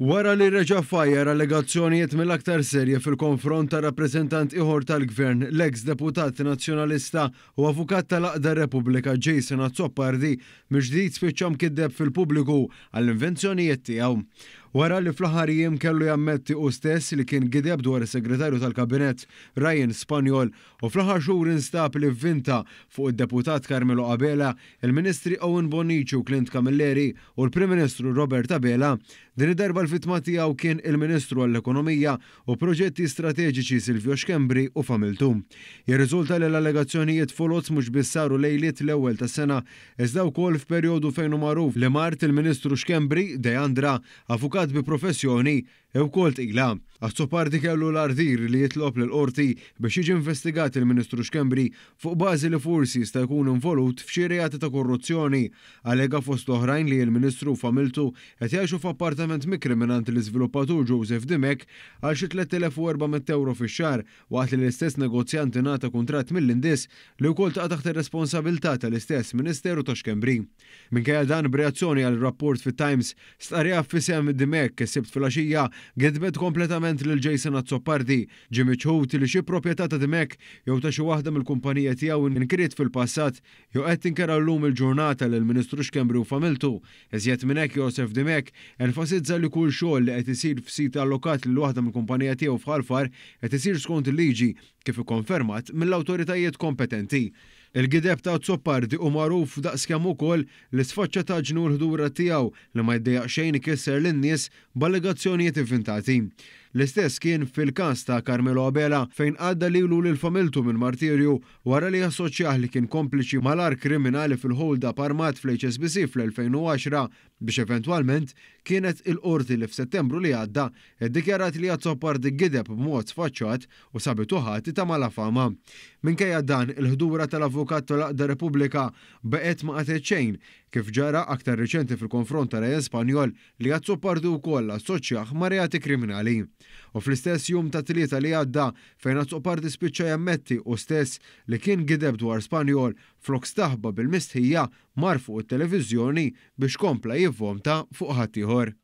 Wara li reġa' fajjar allegazzjonijiet mill-aktar serji fil-konfront ta' rappreżentant ieħor tal-Gvern, l-eks deputat Nazzjonalista u avukat tal-Għaqda Repubblika Jason Azzopardi mill-ġdid spiċċa mkiddeb fil-pubbliku għall-invenzjonijiet tiegħu. Wara li fl-aħħar jiem kellu jammetti hu stess li kien gideb dwar is-Segretarju tal-Kabinett Ryan Spagnol u fl-aħħar xhur instab li vvinta fuq id-Deputat Carmelo Abela, il-Ministri Owen Bonnici u Clint Camilleri u l-Prim Ministru Robert Abela. Din id-darba l-vittma tiegħu kien il-Ministru għall-Ekonomija u Proġetti Strateġiċi Silvio Schembri u familtu. Jirriżulta li l-allegazzjonijiet foloz mhux biss saru lejliet l-ewwel tas-sena iżda wkoll f'perjodu fejn hu magħruf li mart il-Ministru Schembri, Deandra, avukat bi professjoni, Hi wkoll tqila. Azzopardi kellu l-ardir li jitlob lill-Qorti biex jiġi investigat il-Ministru Schembri fuq bażi li forsi jista' jkun involut f'xi reati ta' korruzzjoni. Allega fost l-oħrajn li l-Ministru u familtu qed jgħixu f'appartament mikri mingħand l-iżviluppatur Joseph Dimech għal xi 3,400 ewro fix-xahar waqt li l-istess negozjant ingħata kuntratt mill-Indis li wkoll taqa' taħt ir-responsabilità tal-istess Ministeru ta' Schembri. Minkejja dan, b'reazzjoni għal rapport fit-Times, stqarrija f'isem Dimech is-Sibt filgħaxija gidbet kompletament lil Jason Azzopardi. Ġie miċħud li xi proprjetà ta' Dimech jew ta' xi waħda mill-kumpanija tiegħu inkriet fil-passat jew qed tinkera llum il-ġurnata lill-Ministru Schembri u familtu. Iżjed minn hekk Josef Dimech enfasizza li kull xogħol li qed isir f'sit allokat lil waħda mill-kumpanija tiegħu f'Ħal Far qed isir skont il-liġi kif ikkonfermat mill-awtoritajiet kompetenti. Il-gideb ta' Azzopardi hu magħruf daqskemm ukoll l-isfaċċataġni u l-ħdura tiegħu li ma jiddejjaq xejn ikisser lin-nies b'allegazzjonijiet ivvintati. L-istess kien fil-każ ta' Carmelo Abela fejn għadda lilu u lil familtu minn martirju wara li assoċjah li kien kompliċi mal-agħar kriminali fil-hold-up armat fl-HSBC fl-2010 biex eventwalment kienet il-Qorti li f'Settembru li għadda ddikjarat li Azzopardi gideb b'mod sfaċċat u sabitu ħati ta' malafama. Minkejja dan, il-ħdura tal-avukat tal-Għaqda Repubblika baqgħet ma qatgħet xejn, kif ġara aktar riċenti fil-konfront ta' Ryan Spagnol li Azzopardi wkoll assoċjah ma' reati kriminali. U fl-istess jum tat-Tlieta li għadda, fejn Azzopardi spiċċa jammetti hu stess li kien gideb dwar Spagnol, flok staħba bil-mistħija mar fuq it-televiżjoni biex kompla jivvomta fuq ħaddieħor.